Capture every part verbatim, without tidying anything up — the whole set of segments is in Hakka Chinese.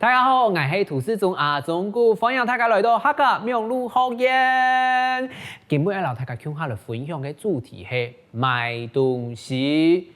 大家好，𠊎係涂世忠阿忠牯，歡迎大家來到客家網路學院。今晡日愛摎大家共下來分享个主題係買東西。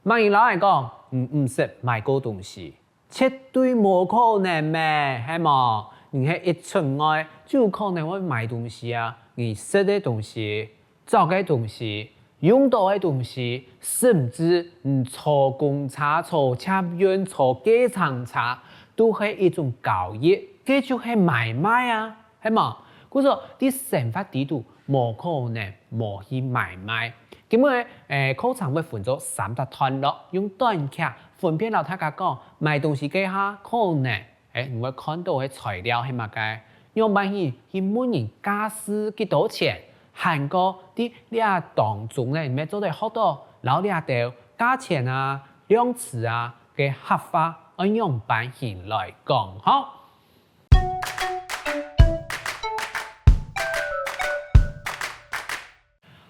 麼人摎𠊎講，你毋識買過東西，絕對無可能咩，係無？你係一出外就有可能會買東西啊，你食个東西、 著个東西、用著个東西，甚至你坐公車、坐捷運、坐計程車，都係一種交易，該就係買賣啊，係無？故所，在生活裡肚，無可能無去買賣。今晡日，誒，課程會分做三隻段落，用短劇分別摎大家講，買東西該下可能 誒，你會看著个材料係麼个？仰般去去問人價數幾多錢？還過在這當中呢，你乜做得學著摎這兜價錢啊、量詞啊个客話愛仰般形來講吼。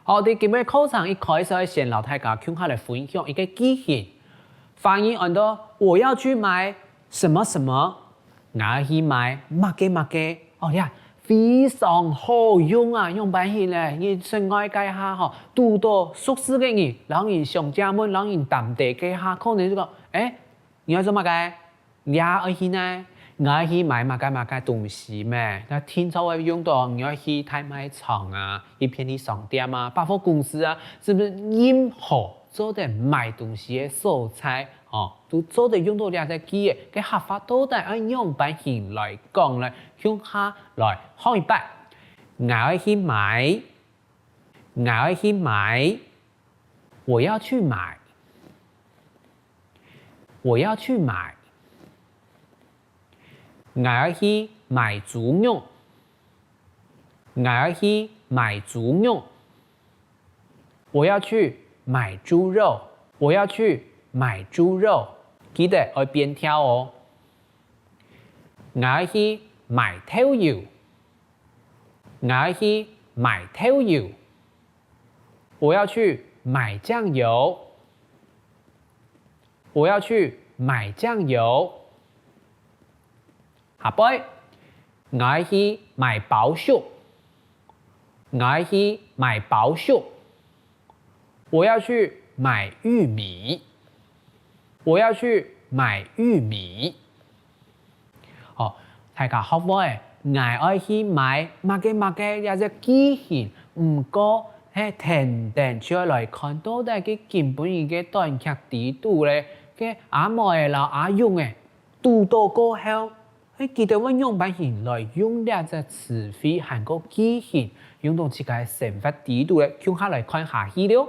好，在今晡日課程一開始，先摎大家共下來分享一個句型。華語安到我要去買什麼什麼，𠊎愛去買麼个麼个。哦呀，非常好用啊！仰般形呢？你出外該下吼，堵著熟事个人，摎人相借問，摎人談得該下，可能就講：「誒，你愛做麼个？」 你愛去哪？𠊎愛去買麼个麼个東西咩？該定著會用著，你愛去大賣場啊，去便利商店啊，百貨公司啊，係毋係任何做得買東西个所在，哦，都做得用著這隻句仔。該客話到底愛仰般形來講呢？共下來學一擺。𠊎愛去買，𠊎愛去買，我要去買。 我要去買。𠊎愛去買豬肉。𠊎愛去買豬肉。我要去買豬肉。我要去買豬肉。記得愛變調哦。𠊎愛去買豆油。𠊎愛去買豆油。我要去買醬油。 我要去買醬油。下背，𠊎愛去買包粟。𠊎愛去買包粟。我要去買玉米。我要去買玉米。 好，大家學會，𠊎愛去買麼个麼个這隻句型，毋過係跈等就愛來看到底佢今晡日个短劇裡肚咧，該阿妹仔摎阿勇仔堵著過後，係佢兜會仰般形來用這隻詞彙還過句型，用到自家个生活裡肚咧，共下來看下去了。